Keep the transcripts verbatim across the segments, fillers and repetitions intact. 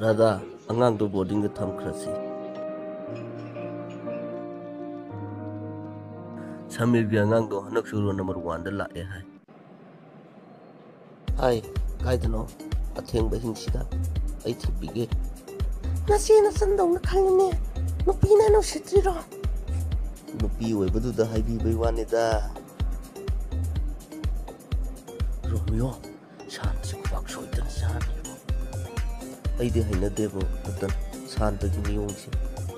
ꯔꯥꯙꯥ, ꯑꯉꯥꯡꯗꯣ ꯕꯣꯔꯗꯤꯡꯗ ꯊꯝꯈ꯭ꯔꯁꯤ꯫ ꯁꯃꯤꯔꯒꯤ ꯑꯉꯥꯡꯗꯣ ꯍꯟꯗꯛꯁꯨ ꯔꯣꯜ ꯅꯝꯕꯔ ꯋꯥꯟꯗ ꯂꯥꯛꯑꯦ ꯍꯥꯏ꯫ ꯍꯥꯏ, ꯀꯥꯏꯗꯅꯣ? ꯑꯊꯦꯡꯕ ꯑꯍꯤꯡꯁꯤꯗ ꯑꯩ ꯊꯤꯟꯕꯤꯒꯦ꯫ ꯅꯆꯦ ꯅꯆꯟꯗꯧꯅ ꯈꯜꯂꯤꯅꯦ꯫ ꯅꯨꯄꯤꯅ ꯅꯨꯡꯁꯤꯠꯇ꯭ꯔꯤꯔꯣ? ꯅꯨꯄꯤ ꯑꯣꯏꯕꯗꯨꯗ ꯍꯥꯏꯕꯤꯕꯩ ꯋꯥꯅꯤꯗ꯫ ꯔꯣꯃꯤꯌꯣ, ꯁꯥꯟꯁꯦ ꯈꯨꯕꯥꯛ ꯁꯣꯏꯗꯅ ꯆꯥꯅꯤꯀꯣ꯫ ꯑꯩꯗꯤ ꯍꯩꯅꯗꯦꯕ ꯔꯇꯟ, ꯁꯥꯟꯕꯒꯤ ꯅꯤꯌꯣꯝꯁꯦ꯫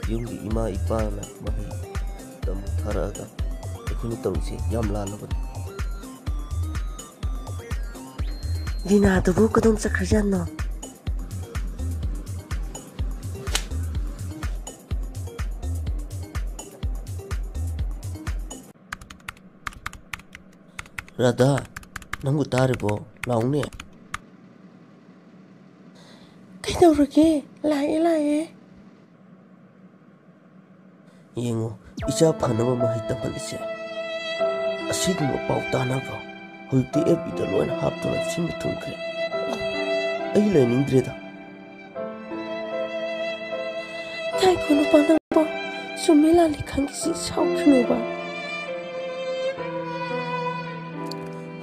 ꯌꯨꯝꯒꯤ ꯏꯃꯥ ꯏꯄꯥꯅ ꯃꯍꯩ ꯇꯝꯊꯔꯛꯑꯒ ꯑꯩꯈꯣꯏꯅ ꯇꯧꯔꯤꯁꯦ ꯌꯥꯝ ꯂꯥꯜꯂꯕꯅꯤ꯫ ꯂꯤꯅꯥꯗꯨꯕꯨ ꯀꯗꯣꯝ ꯆꯠꯈ꯭ꯔꯖꯥꯠꯅꯣ? ꯔꯥꯙꯥ, ꯅꯪꯕꯨ ꯇꯥꯔꯤꯕꯣ? ꯂꯥꯎꯅꯦ꯫ ꯀꯩꯗꯧꯔꯒꯦ? ꯂꯥꯛꯑꯦ, ꯂꯥꯛꯑꯦ꯫ ꯌꯦꯡꯉꯣ, ꯏꯆꯥ ꯐꯅꯕ ꯃꯍꯩ ꯇꯝꯍꯜꯂꯤꯁꯦ꯫ ꯑꯁꯤꯒꯨꯝꯕ ꯄꯥꯎ ꯇꯥꯅꯕ ꯍꯧꯖꯤꯛꯇꯤ ꯑꯦꯐ ꯕꯤꯗ ꯂꯣꯏꯅ ꯍꯥꯞꯇꯨꯅ ꯁꯤꯟꯕ ꯊꯨꯡꯈ꯭ꯔꯦ꯫ ꯑꯩ ꯂꯩꯅꯤꯡꯗ꯭ꯔꯦꯗ꯫ ꯉꯥꯏꯈꯣ ꯅꯨꯄꯥ, ꯅꯪꯕꯣ ꯆꯨꯝꯃꯤ ꯂꯥꯜꯂꯤ ꯈꯪꯈꯤꯁꯤ, ꯁꯥꯎꯈꯤꯅꯨꯕ꯫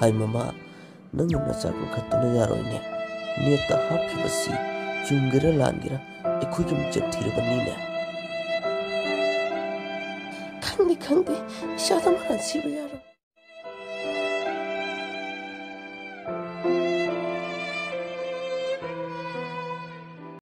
ꯍꯥꯏ ꯃꯃꯥ, ꯅꯪꯅ ꯅꯆꯥ ꯀꯟꯈꯠꯇꯨꯅ ꯌꯥꯔꯣꯏꯅꯦ꯫ ꯅꯦꯠꯇ ꯍꯥꯞꯈꯤꯕꯁꯤ ꯆꯨꯝꯒꯦꯔꯥ ꯂꯥꯟꯒꯦꯔꯥ ꯑꯩꯈꯣꯏꯒꯤ ꯃꯤꯡꯆꯠ ꯊꯤꯔꯕꯅꯤꯅꯦ꯫ ꯈꯪꯗꯦ, ꯈꯪꯗꯦ, ꯏꯆꯥꯗ ꯃꯔꯥꯟ ꯁꯤꯕ ꯌꯥꯔꯣꯏ꯫